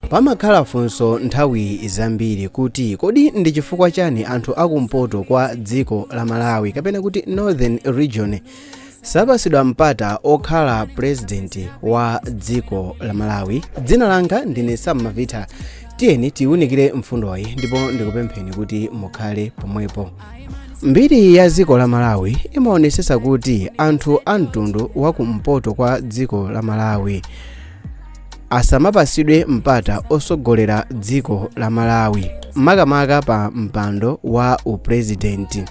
Pamakhala funso nthawi zambiri kuti kodi ndi chifukwa chani anthu akumpoto kwa dziko la Malawi, kapena kuti Northern Region, sapasidwa mpata okhala president wa dziko la Malawi? Dzina langa ndine Sam Mavita. Tiyeni tiwunikire mfundoyi ndipo ndikupempheni kuti mukhale pomwepo. Mbiri ya dziko la Malawi imaonesesa kuti anthu a mtundu wakumpoto kwa dziko la Malawi asamapasidwe mpata osogolera dziko la Malawi, makamaka pa mpando wa upurezidenti.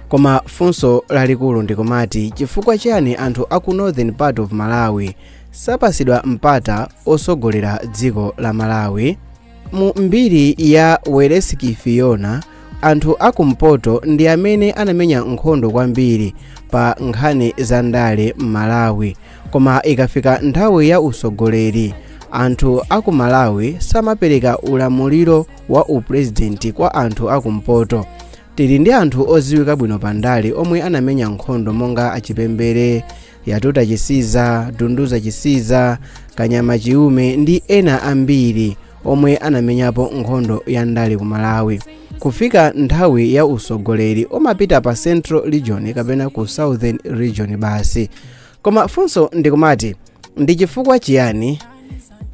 Koma funso lalikulu ndikumati, chifukwa chani anthu aku northern part of Malawi sapasidwa mpata osogolera dziko la Malawi? Mu mbiri ya Welensky Fiona, anthu akumpoto ndi amene anamenya nkhondo kwambiri pa nkhani za ndale m'Malawi, koma ikafika nthawi ya usogoleri, anthu aku Malawi samapereka ulamuliro wa upurezidenti kwa anthu akumpoto. Tili ndi anthu oziwika bwino pa ndale omwe anamenya nkhondo monga Achipembere, Yatuta Chisiza, Dunduza Chisiza, Kanyama Chiume ndi ena ambiri omwe anamenyapo nkhondo ya ndale ku Malawi. Kufika nthawi ya usogoleri, umapita pa Central Region kapena ku Southern Region basi. Koma funso ndikumati, ndi chifukwa chiyani?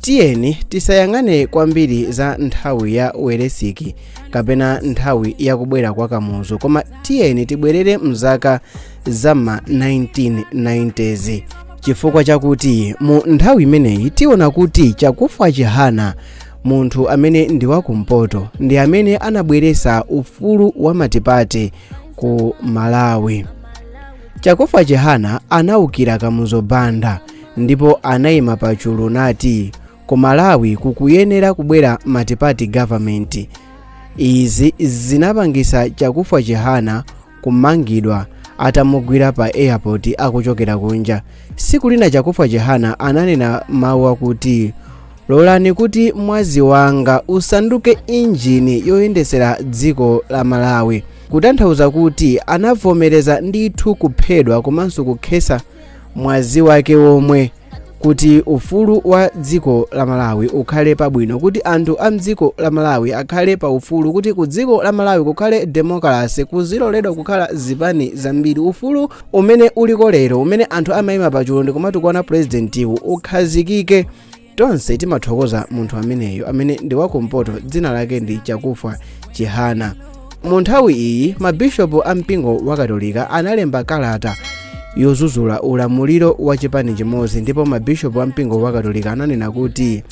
Tiyeni tisayang'ane kwambiri za nthawi ya Welensky kapena nthawi yakubwera kwa Kamuzu, koma tiyeni tibwerere mzaka za ma 1990s, chifukwa chakuti mu nthawi imeneyi tiona kuti Chakufwa Chihana, munthu amene ndi wakumpoto, ndi amene anabweresa ufulu wa multiparty ku Malawi. Chakufwa Chihana anawukira Kamuzu Banda ndipo anayima pachulu nati ku Malawi kukuyenera kubwera multiparty government. Izi zinapangisa Chakufwa Chihana kumangidwa atamugwira pa airport akuchokera kunja. Siku lina Chakufwa Chihana ananena mawu akuti, "Lolani kuti mwazi wanga usanduke injini yoyendesera dziko la Malawi," kutanthauza kuti anavomereza ndithu kuphedwa komanso kukhesa mwazi wake womwe kuti ufulu wa dziko la Malawi ukhale pabwino, kuti anthu a mdziko la Malawi akhale pa ufulu, kuti ku dziko la Malawi kukhale democracy, kuziloledwa kukhala zipani zambiri. Ufulu umene uliko lero, umene anthu amayima pachulu ndikumatukwana purezidentiwu, ukhazikike. Tonse timathokoza munthu ameneyo amene ndi wakumpoto, dzina lake ndi Chakufwa Chihana. Mu nthawi iyi mabishopu a mpingo wa Katolika analemba kalata yozuzula ulamuliro wa chipani chimodzi, ndipo mabishopu a mpingo wa Katolika ananena kuti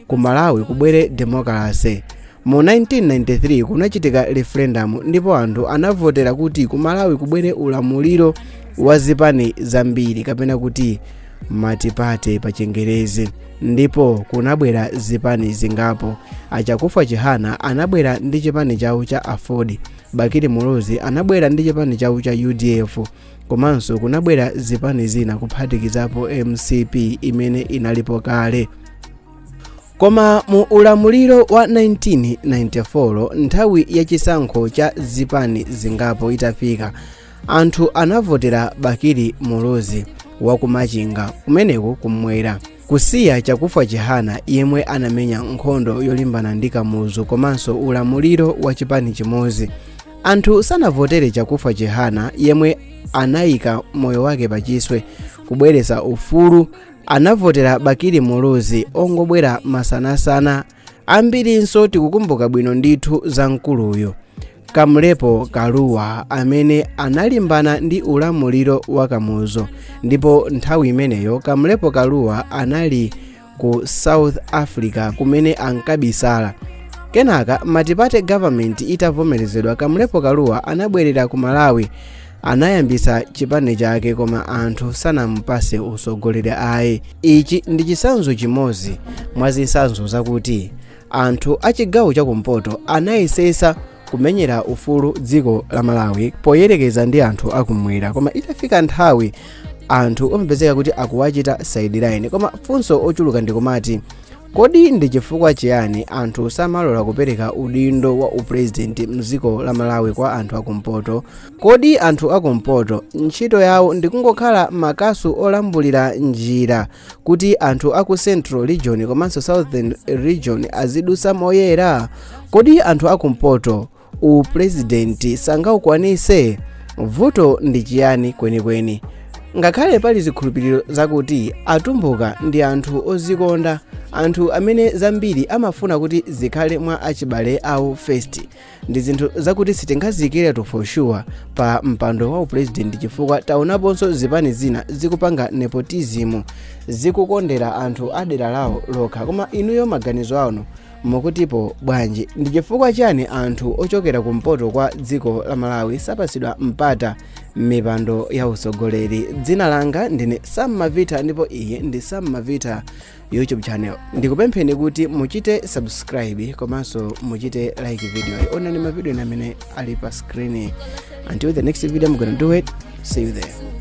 ku Malawi kubwere democracy. Mu 1993 kunachitika referendum ndipo anthu anavotera kuti ku Malawi kubwere ulamuliro wa zipani zambiri, kapena kuti multiparty pa Chingerezi, ndipo kunabwera zipani zingapo. Achakufa Chihana anabwera ndi chipani chawo cha AFORD, Bakili Muluzi anabwera ndi chipani chawo cha UDF, komanso kunabwera zipani zina kuphatikizapo MCP imene inalipo kale. Koma mu ulamuliro wa 1994, nthawi yachisankho cha zipani zingapo itafika, anthu anavotera Bakili Muluzi wakumachinga kumeneku kumwera, kusiya Chakufwa Chihana yemwe anamenya nkhondo yolimbana ndi Kamuzu komanso ulamuliro wa chipani chimodzi. Anthu sanavotere Chakufwa Chihana yemwe anayika moyo wake pachiswe kubweretsa ufulu. Anavotera Bakili Muluzi ongobwera masanasana. Ambirinso tikukumbuka bwino ndithu za mkuluyo Kamlepo Kaluwa amene analimbana ndi ulamuliro wa Kamuzu, ndipo nthawi imeneyo Kamlepo Kaluwa anali ku South Africa kumene ankabisala. Kenaka multiparty government itavomerezedwa, Kamlepo Kaluwa anabwerera ku Malawi, anayambisa chipani chake, koma anthu sanamupase usogoleri ayi. Ichi ndi chitsanzo chimodzi mwa zitsanzo zakuti anthu a chigawo chakumpoto anayesesa kumenyera ufulu dziko la Malawi poyerekeza ndi anthu akumwera, koma itafika nthawi anthu amapezeka kuti akuwachita sideline. Koma funso ochuluka ndikumati, Kodi ndi chifukwa chiyani anthu samalola kupereka udindo wa upurezidenti mdziko la Malawi kwa anthu akumpoto? Kodi anthu akumpoto ntchito yawo ndikungokhala makasu olambulira njira kuti anthu aku Central Region komanso Southern Region azidusa moyera? Kodi anthu akumpoto upurezidenti sangaukwanise? Vuto ndi chiyani kwenikweni? Ngakhale pali zikhulupiriro zakuti Atumbuka ndi anthu ozikonda, anthu amene zambiri amafuna kuti zikhale mwa achibale awo first, ndi zinthu zakuti sitingazikiretu for sure pa mpando wa upurezidenti, chifukwa taonaponso zipani zina zikupanga nepotism, zikukondera anthu a dera lawo lokha. Koma inuyo maganizo anu mukutipo bwanji? Ndi chifukwa chani anthu ochokera kumpoto kwa dziko la Malawi sapasidwa mpata m'mipando ya usogoleri? Dzina langa ndine Sam Mavita ndipo iyi ndi Sam Mavita YouTube channel. Ndikupempheni kuti muchite subscribe komanso muchite like video. Onani mavideo amene ali pa screen. Until the next video, I'm gonna do it. See you there.